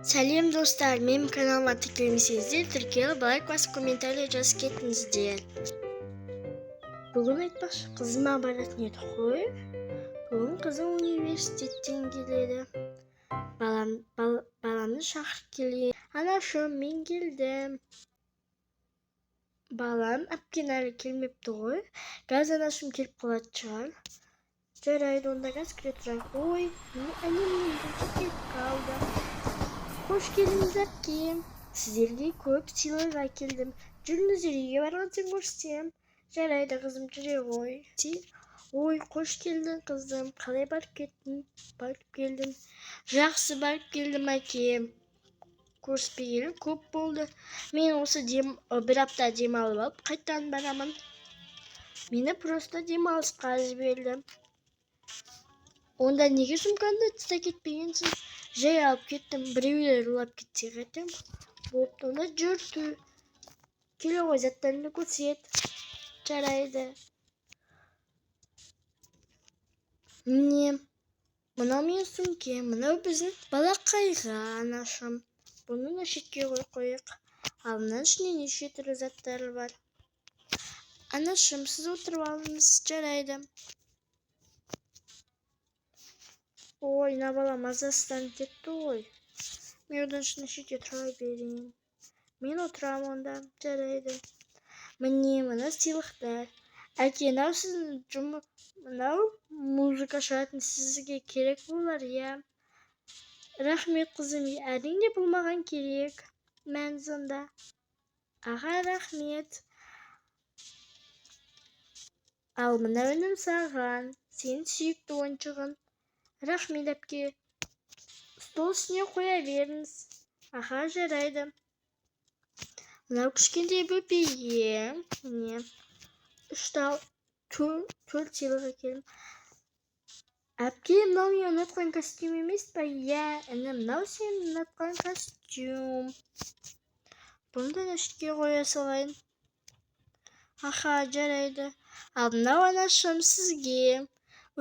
Сәлем, достар! Менің каналыма тіркелмесеңіздер, тіркеліп, лайк басып, комментарий жазып кетіңіздер. Бүгін, айтпақшы, қызыма баратын едік қой. Бүгін қызым университеттен келеді. Баламды шақырып келейін. Анашым, мен келдім. Балам, әпкең әлі келмепті ғой. Қазір анашым келіп қалатын шығар. Жарайды, онда қазір кіре тұрайық. Ой, міне, інімнің келіп қалды. Қош келдіңіз, әпке! Сіздерге көп сыйлық әкелдім. Жүріңіздер, үйге барған соң көрсетемін. Жарайды, қызым, жүре ғой. Ой, қош келдің, қызым! Қалай барып кеттің, барып келдің? Жақсы барып келдім, әке. Көріспегелі көп болды. Мен осы бір апта демалып алып, қайтадан барамын. Мені просто демалысқа жіберді. Онда неге сумкаңды тастап кетпегенсің? Жай алып кеттім, біреулер ұрлап кетсе, қайтем? Болыпты, онда жүр, келе ғой, заттарыңды көрсет. Жарайды. Міне, мынау менің сөмкем, мынау біздің балақайға, анашым. Бұны мына шетке қойып қояйық. Ал мынаның ішінде неше түрлі заттар бар. Анашым, сіз отырып алыңыз. Жарайды. Ой, мына бала мазасызданып кетті ғой. Мен одан шын шетке тұра берейін. Мен отырамын онда. Жарайды. Міне, мына сыйлықтар. Әке, мынау сіздің, мынау музыка шығатын, сізге керек болар, иә? Рахмет, қызым. Әрине, бұл маған керек. Мәңіз онда. Аға, рахмет. Ал мынау, інім, саған, сенің сүйікті ойыншығың. Рахмет, әпке. Стол үстіне қоя беріңіз. Аха, жарайды. Мынау кішкентай бөпеге. Міне, үш тал, төрт сыйлық әкелдім. Әпке, мынау мен ұнатқан костюм емес па? Иә, інім, мынау сен ұнатқан костюм. Бұны да шетке қоя салайын. Аха, жарайды. Ал мынау, анашым, сізге.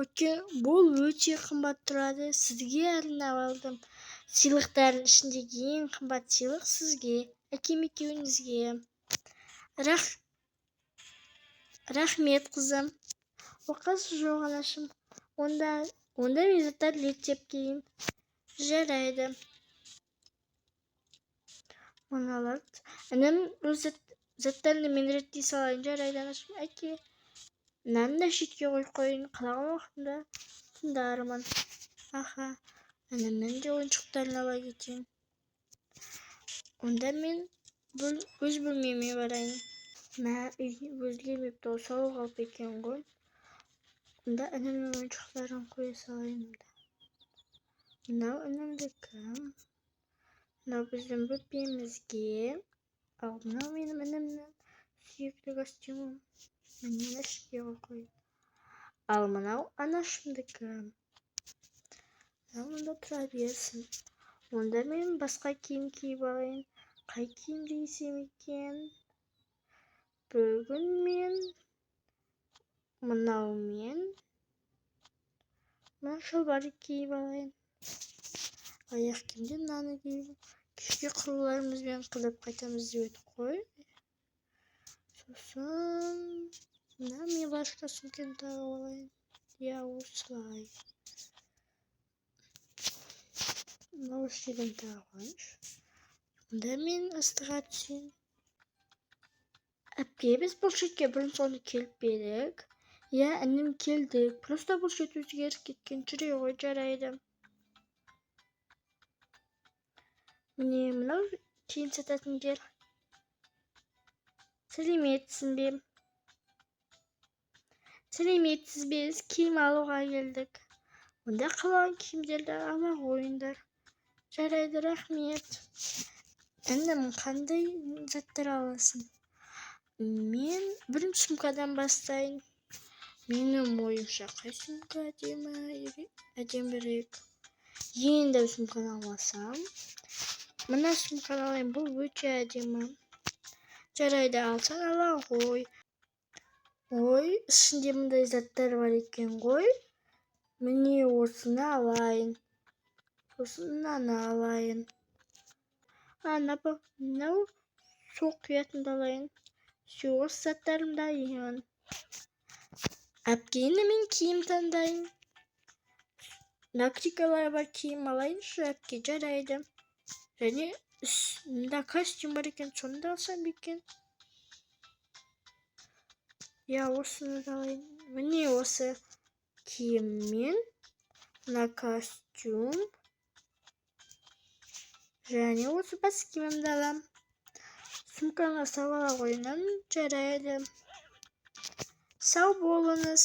Өйткені бұл өте қымбат тұрады, сізге арнап алдым. Сыйлықтардың ішіндегі ең қымбат сыйлық сізге, әкем екеуіңізге. Рахмет, қызым. Оқасы жоқ, анашым. Онда мен заттарды реттеп келейін. Жарайды. Мыналар, інім, өз заттарымды мен реттей салайын. Жарайды, анашым. Әке, мынаны да шетке қойып қояйын, қалаған уақытында тыңдармын. Аха, інімнің де ойыншықтарын ала кетейін. Онда мен өз бөлмеме барайын. Мә, үй өзгермепті ғой, сол қалпы екен ғой. Онда інімнің ойыншықтарын қоя салайын. Мынау інімдікі, мынау біздің бөпемізге, ал мынау менің інімнің сүйікті костюмі. Міне, мына шетке қойып қояйын. Ал мынау анашымдікі, мынау мұнда тұра берсін. Онда мен басқа киім киіп алайын. Қай киімді кисем екен? Бүгін мен мынаумен мына шалбарды киіп алайын. Аяқ киімде мынаны киіп. Кешке құрбыларымызбен қыдырып қайтамыз деп едік қой. Сосын мына милашка сөмкені тағып алайын. Иә, осылай. Мынау жерден тағып алайыншы. Онда мен астыға түсейін. Әпке, біз бұл шетке бұрын соңды келіп пе едік? Иә, інім, келдік. Просто бұл шет өзгеріп кеткен. Жүре ғой. Жарайды. Міне, мынау киім сататын жер. Сәлеметсің бе? Сәлеметсіз бе? Біз киім алуға келдік. Онда қалаған киімдерді ала қойыңдар. Жарайды, рахмет. Інім, қандай заттар аласың? Мен бірінші сумкадан бастайын. Менің ойымша, қай сумка әдемі, әдемірек? Ең дәу сумканы алмасам, мына сумканы алайын, бұл өте әдемі. Жарайды, алсаң, ала ғой. Ой, ішінде мындай заттар бар екен ғой. Міне, осыны алайын, сосын мынаны алайын. Мынау су құятынды алайын. Все, осы заттарымды алайын. Әпке, енді мен киім таңдайын. Наклейкалар бар киім алайыншы, әпке, жарайды. Және мында костюм бар екен, соны да алсам екен. Иә, осыны да алайын. Міне осы киіммен мына костюм және осы бас киімімді алам. Сумкаңа салып ала қойын, жарайды. Сау болыңыз.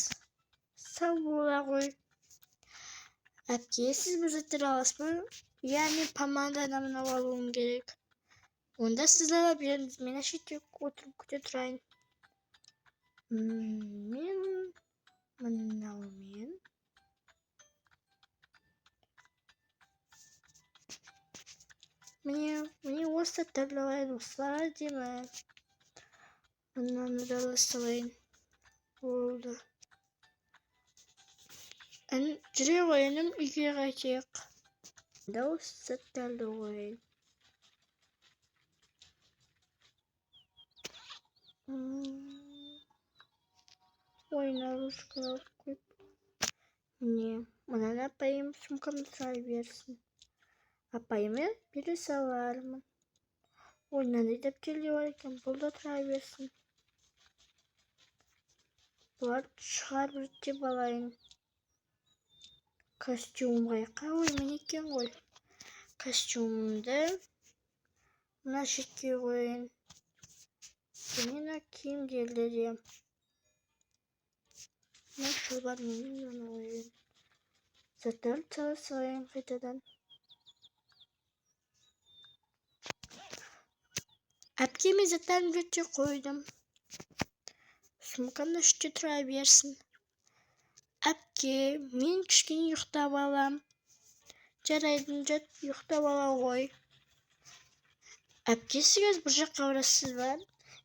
Сау бола ғой. Әпке, сіз бұл заттарды аласыз ба? Иә, мен помаданы мынау алуым керек. Онда сіз ала беріңіз, мен әшекте отырып күте тұрайын. Мен мынаумен. Міне осы заттарды алайын, осылар әдемі. Мынаны да ала салайын. Болды. Жүре ғой, інім, үйге қайтайық. Да осы заттарды қояйын. Ой, мына ручканы алып қойып. Міне, мынаны апайым сумкамды сұрай берсін. Апайыма бере салармын. Ой, мынандай дәптер де бар екен, бұл да тұра берсін. Бұларды шығарып реттеп алайын. Костюм қайқа? Ой, міне екен ғой. Костюмді мына шетке қояйын. Және мына киімдерді де. Мына шалбар мен мынаны қояйын. Заттарды сала салайын қайтадан. Әпкеме заттарымды реттеп қойдым. Сумкам да іште тұра берсін. Әпке, мен кішкене ұйықтап алам. Жарайды, жат, ұйықтап ала ғой. Әпке, сіз қазір бір жаққа барасыз ба?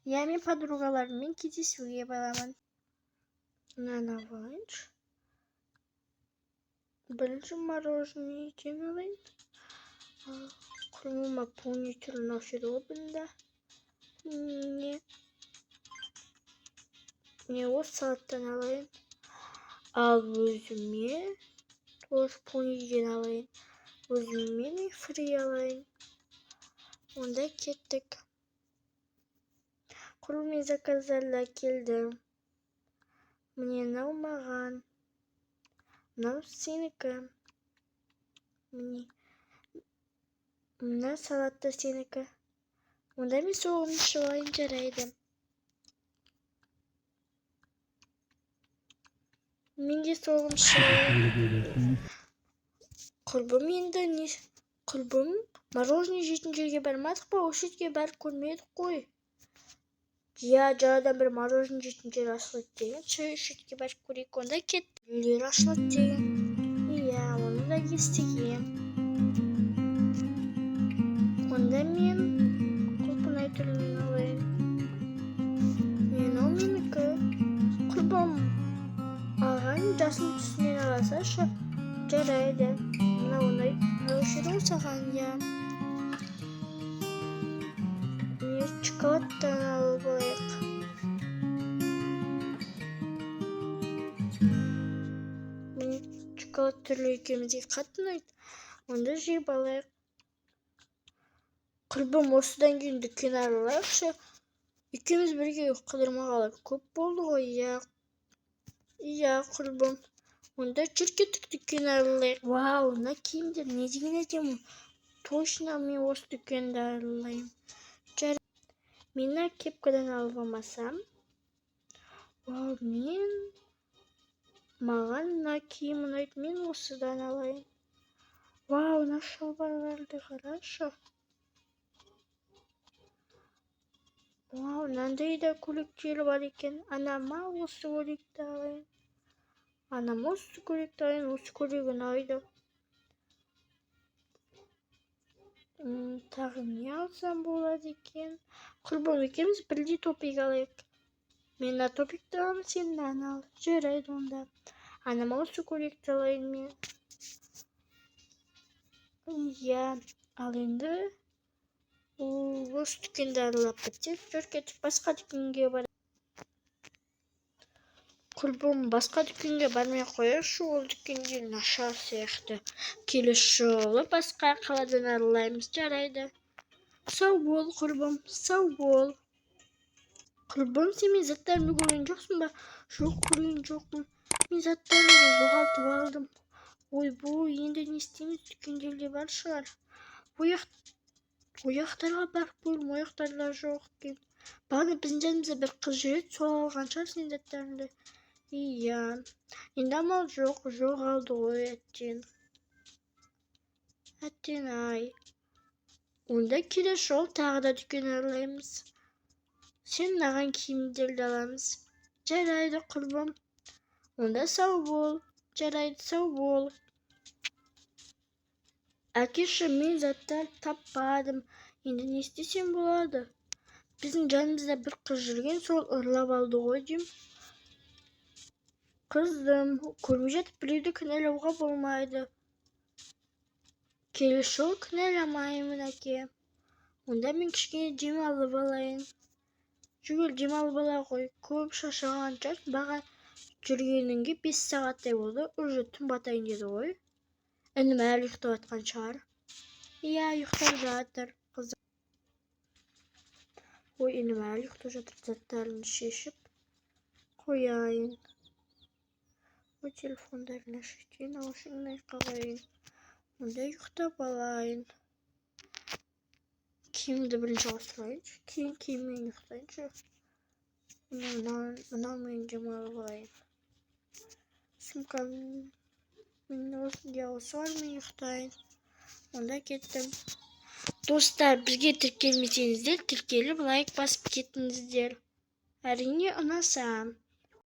Иә, мен подругаларыммен кездесуге барамын. Мынаны алып алайыншы. Бірінші мороженое алайын. Құрмама пони түрін ұнаушы еді ғой бұнда. Не? Не, осы салаттан алайын. Ал өзіме тоже пониден алайын. Өзіме мен фри алайын. Онда кеттік. Құрбым заказдарды әкелді. Міне, мынау маған. Мынау сенікі. Міне. Мына салат та сенікі. Онда мен соғымды ішіп алайын, жарайды. Мен де соғым ішіп алайын. Құрбым енді не? Құрбым, мороженое жейтін жерге бармадық па? Осы жерге барып көрмедік қой. Иә, жаңадан бір мороженое жейтін жер ашылады деген. Сол жерге барып көрейік, онда кет. Үйлер ашылады деген. Иә, оны да естігем. Онда мен құлпынай түрін алайын. Мынау менікі. Құрбым, алған жасыл түсінен аласашы. Жарайды. Мынау ұнайды. Мынау ше саған, иә. Міне, шоколадтан алып алайық. Міне, шоколад түрлі екеумізге қатты ұнайды. Онда жеп алайық. Құрбым, осыдан кейін дүкен аралайықшы. Екеуміз бірге қыдырмағалы көп болды ғой, иә. Иә, құрбым. Онда жүр кеттік дүкен аралайық. Вау, мына киімдер не деген әдемі. Точно мен осы дүкенді аралаймын. Мен мына кепкадан алып алмасам. Вау, маған мына киім ұнайды, мен осыдан алайын. Вау, мына шалбарларды қарашы. Вау, мынандай да көйлектер бар екен. Анама осы көйлекті алайын. Анам осы көйлекті алайын, осы көйлек ұнайды. Тағы не алсам болады екен? Құрбым екеуміз бірдей топик алайық. Мен мына топикті аламын, сен мынаны ал. Жарайды онда. Анама осы көйлекті алайын мен. Иә, ал енді Осы дүкенді аралап бітсек, жүр, кеттік, басқа дүкенге бар. Құрбым, басқа дүкенге бармай ақ қояйықшы, ол дүкенде нашар сияқты. Келесі жолы басқа қаладан аралаймыз. Жарайды, сау бол, құрбым, сау бол. Құрбым, сен менің заттарымды көрген жоқсың ба? Жоқ, көрген жоқпын. Мен заттарымды жоғалтып алдым. Ойбой, енді не істейміз? Дүкендерде бар шығар. Ояқтарға барып көрдім, ояқтарда жоқ екен. Бағана біздің жанымызда бір қыз жүреді, сол алған шығар сенің заттарыңды. Иә, енді амал жоқ, жоғалды ғой, әттең, әттең ай. Онда келесі жолы тағы да дүкен аралаймыз, сен ұнаған киімдерді аламыз. Жарайды, құрбым, онда сау бол. Жарайды, сау бол. Әкеші, мен заттар таппадым, енді не істесем болады? Біздің жанымызда бір қыз жүрген, сол ұрлап алды ғой деймін. Қызым, көрмей жатып біреуді кінәлауға болмайды. Келесі жолы кінәламаймын, әке. Онда мен кішкене демалып алайын. Жүгір, демалып ала ғой, көп шаршаған шығарсың. Баға жүргеніңе 5 сағаттай болды, уже түн батайын деді ғой. Інім әлі ұйықтап жатқан шығар. Иә, ұйықтап жатыр, қызым. Ой, інім әлі ұйықтап жатыр. Заттарын шешіп қояйын. Ой, телефондарын шешейін, наушнигін қояйын. Онда ұйықтап алайын. Киімді бірінші ауыстырайыншы, кейін киіммен ұйықтайыншы. Мынаумен демалып алайын. Сумкам мен осылармен ұйықтайын. Онда кеттім. Достар, бізге тіркелмесеңіздер, тіркеліп, лайк басып кетіңіздер, әрине, ұнаса.